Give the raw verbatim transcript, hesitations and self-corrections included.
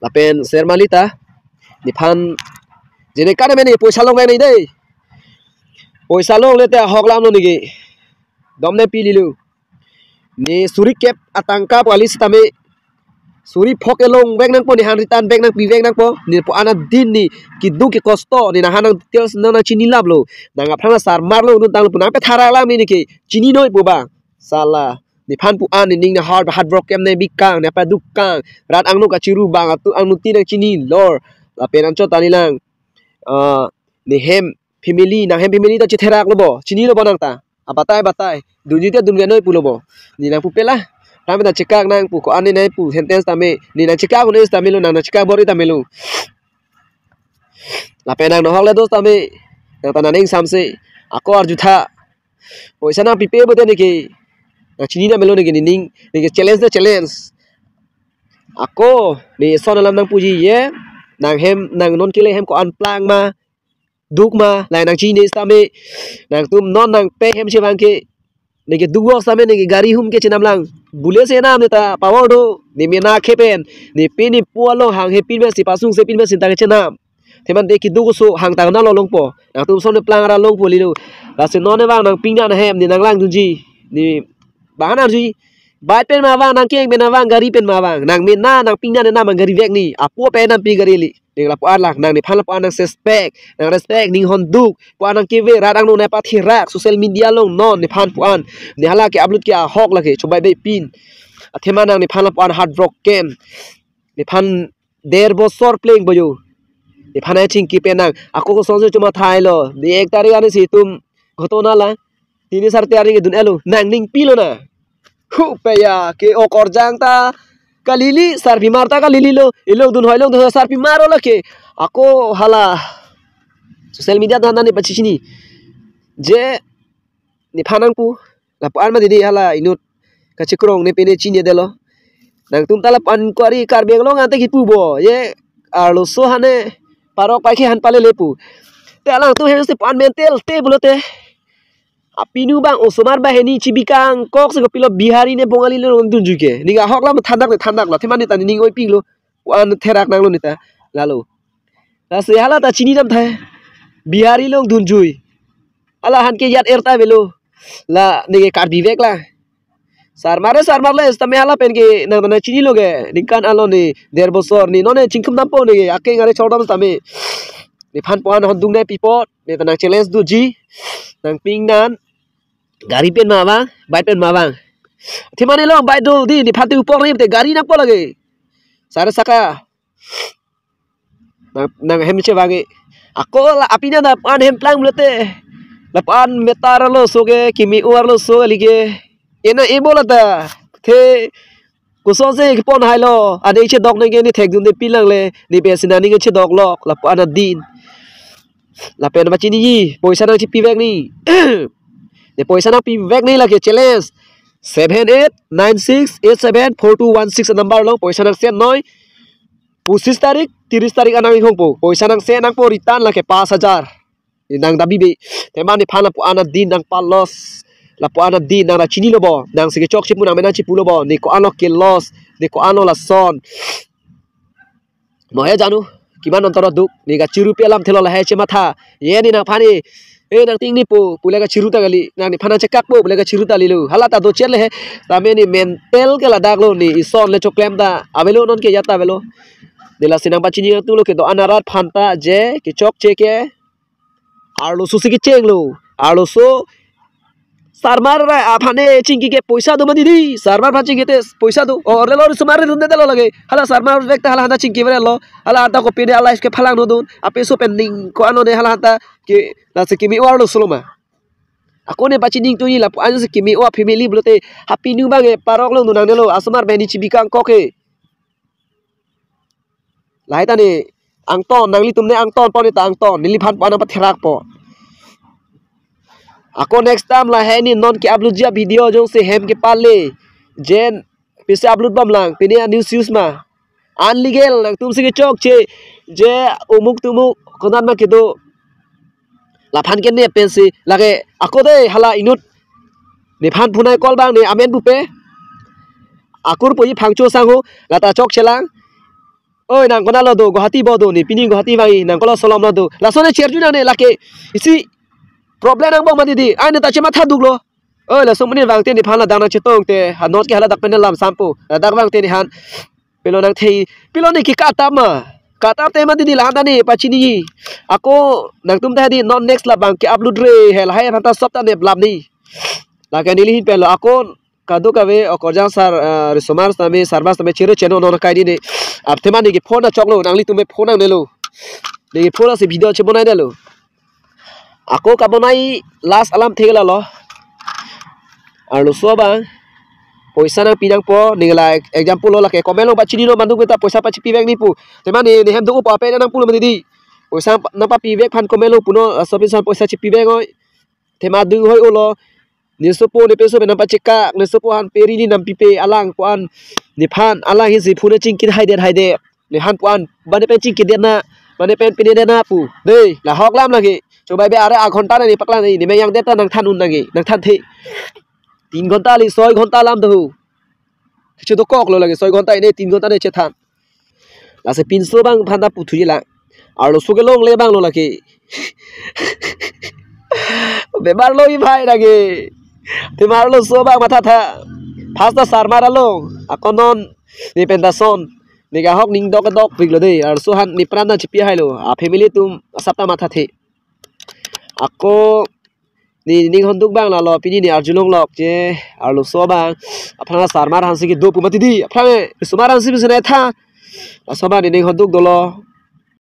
Lapen share mali ta. Nephan jene kana mene poisa longvek nang dei. Poisa longle te ahok lam lo neke. Dom ne pililo. Ne suri kep atangka pu kali sitame suri phok ke longvek nangpo, nephan return vek nang pivek nangpo. Nephan adin ne keduk kekosto ne nanghan nang details nang nang chinilap lo. Nang aphrang sarmar longdun tanglo pu nang petharak lam ne neke chinidoi pu ba. Sala. Nephan pu an nening ne hard hard work kem ne bikang ne padukang. Rat angno kachiru bang atu angno ti nang chinilor. Lapen anchot ta nelang. Ah, ne hem family, nang hem family ta chetherak lo bo. Chinilo bo nang ta. Abatai batai. Dunji te dun genoi pulo bo. Ne nang pupe la. Tame ta chekak nang pu ko-an ne nai pu sentence tame. Ne nang chekak ne tame lo, nang nang chekak bor-i tame lo. Lapen nang nohok le dos tame. Nang ta nang ning samse. Ako arjutha. Poisa nang pipe bo te neke. Nang chini tame lo neke nening. Neke challenge te challenge. Ako ne son alam nang puji ye. Nang hem, nang non kele hem ko-an plang ma. Duk ma, lai nang chini sitame. Nangtum non nang pe hem chevang ke. Neke duk wok sitame neke gari hum ke chenam lang. Bule senam ne ta power do. Ne mena ke pen. Ne pini pualong hang he pin besi pasung se pin besi ta ke chenam. Teman de keduk so hang ta na lo longpo. Nangtum son ne plang ra longpo lilo. Lasi non ne vang nang pingna na hem ne nang langdunji. Ne bahan arji. Bike pen ma vang, nang keng pen ma vang, gari pen ma vang. Nang mena nang pingna ne nam gari vek ne. Apo pen nam pi gari li. Neke lapu-an lak, nang nephan lapu-an nang respect, nang respect, ning honduk, pu-an nang keve, rat angno ne patherak, social media along non, nephan pu-an, ne hala ke upload ke ahok lake, chobai bai pin. Athema nang nephan lapu-an hard work kem, nephan der bosor pleng boyo, nephan ai chingki pen nang, ako kosonsi chuma thai lo, ne ek tarik ani si tum, ghotona la, tini sar tarik dun elo, nang ning pilo na. Hu peya ke okorjang ta kalili, sarpimar ta kalili lo, ilong dun hoi long dun hoi sarpimar lo ke. Ako hala social media ta nani pachichini. Je nephan nang pu, lapu-an ma didi hala inut kachikrong ne pene chini delo. Nangtum ta lapu-an kwari Karbi Anglong ante kipu bo. Ye arloso hane parok pai ke han palele pu. Te alangtum hem se pu-an mental te pulote. Apinu bang osomar bahini chibikang kok se kopilo Bihari ne Bongali lo dunjui ke. Ning ahok lam thandak ne thandak lo. Themani ta ning oi ping lo. Wan therak nang lo nita. Lalo. Lasi hala ta chini dam thai. Bihari long dunjui. Hala han ke yat er ta velo. La neke Karbi vek la. Sarmar sarmar le sitame hala pen ke nang ta nang chini lo ke. Ningkan alo ne der bosor ne non ne chingkum dampo ne ke. Akeng are chordam sitame. Nephan pu-an hondung ne pipot. Ne ta nang challenge doji. Nang ping nan. Gari pen ma vang, bike pen ma vang. Themani long bike do di, nephan te upor rim te gari nangpo lake. Sare saka. Nang, nang hem chevang e. Ako la apina na pu-an hem plang pulote. Lapu-an metar lo so ke, kimi uar lo so ke like. Ena ebo la ta. The kosonsi kepon hai lo. Ade chedok nang ke ne thekdun de pilang le. Ne pe sina ning chedok lok. Lapu-an adin. Lapen pachini ji. Poisa nang chipi vek ne. Ne poisa nang pi vek ne lake challenge. Seven eight nine six eight seven four two one six number along poisa nang send noi. Pochis tarik, tiris tarik anang inghong po. Poisa nang send nangpo return lake pas hajar. Nang dabi be. Themani nephan lapu-an adin nang pa loss. Lapu-an adin nang ra chini lo bo. Nang si kechokche pu nang mena chipu lo bo. Ne ko-an lo ke loss. Ne ko-an lo lason. Mo he janu. Kiman antor duk. Ne kachiru pi alam thelo lahai chematha. Ye ne nangphan e. E nang ting ne po. Pule kachiru ta kali. Nang nephan nang chekak po. Pule kachiru ta lilo. Hala ta dochot le he. Tame ne mental ke ladak lo ne. Ison le choklem ta. Avelo non ke yat ta avelo. Ne lasi nang pachini tu lo ke do-an arat aphan ta je kechokche ke. Arloso si kecheng lo. Arloso. Sarmar ra aphan e chingki ke poisa do mani di. Sarmar aphan chingki te poisa do. Or le lo sumar dun de lo lake. Hala sarmar vek ta hala hana chingki vek lo. Hala anta kopi ne life ke phalang no dun. Ape so pen ning ko-an lo ne hala anta ke lasi kimi uar lo solo ma. Ako ne pachini tu ni lapu-an si kimi uar family pulote. Apinu bang e parok lo nunang ne lo. Asomar bahini chibikang kok e. Lahai ta ne angton, nanglitum ne angton po ne ta angton, neliphan pu-an nang patherak po. Ako next time lahai ne non ke upload ji a-video jongsi hem kepale. Jen, pisi upload bom lang, pini a-news use ma. Unlegal, nangtum si kechokche, je umuk tumuk, konat ma kedo. Laphan ke ne pensi, lake, ako de, hala inut. Nephan phunai call bang ne, amen pupe. Akur puji Phangcho Sangho, lata chokche lang. Oi, nang konatlo do, Guwahati bo do ne, pini Guwahati vang-i, nang kolo solom lo do. Lason ne cherju nang ne lake. Isi problem nang bong mati di. Ai ne ta chematha duklo. Oi, lason muni vangte nephan ladak nang chetong te. Ha not ke hala dak pen lam sampo. Ladak vangte nephan. Pilo nang thei, pilo ne ke katap ma. Katap te mati di lahan ta ne pachini. Ako nangtum ta di not next labang ke upload re hel hai aphan ta sop ta ne blap ni. Lake neli hin pelo ako kadokave okorjang sar, ah, risomar sitame sarmar sitame chere cheno non kai di ne. Apothe ma ne ke phone ta choklo nanglitum me phone nangnelo. Ne ke phone si video chebonai detlo. Ako kabonai last alam thek lalo. Arloso abang poisa nangpi nangpo, ningla example lo lake comment along pachini lo manduk ta poisa pachipi vek ni pu. Tema ne nehem duk upa pe nang pulo mati di. Poisa nangpapi vek aphan comment along punon, ah, sopinson poisa chipi vek oi. Tema duk hoi olo. Ne sopo ne peso pe nangpachekak, ne sopo aphan peri ni nangpipe alang ko-an. Nephan alang hisi phone chingkir haidet haidet. Nephan ko-an, mane pen chingkir det na, mane pen pine det na pu. Dei, lahok lam lagi. Chobai be are aghonta na ne paklang ne, ne me yang det ta nangthan un lagi, nangthan the. Tin ghonta li soi ghonta lam do. Kecho dokok lo lagi, soi ghonta ne, tin ghonta ne chethan. Lasi pinso abang aphan ta puthu la. Arloso kelongle abang lo lagi. Bemar lo i bhai lagi. Tema arloso abang mathatha. First ta sarmar along. Ako non ne pen ta son. Ne ke ahok ning dok dok pik lo dei. Arloso aphan ne pran ta chipi hai lo. A family atum asap ta mathathe. Ako ne ning honduk abang lalo pini ne arjulong lok je arloso abang. Aphrang sarmar aphan si kedo pu mati di. Aphrang risomar aphan si bisa ne tha. Laso abang ne ning honduk dolo.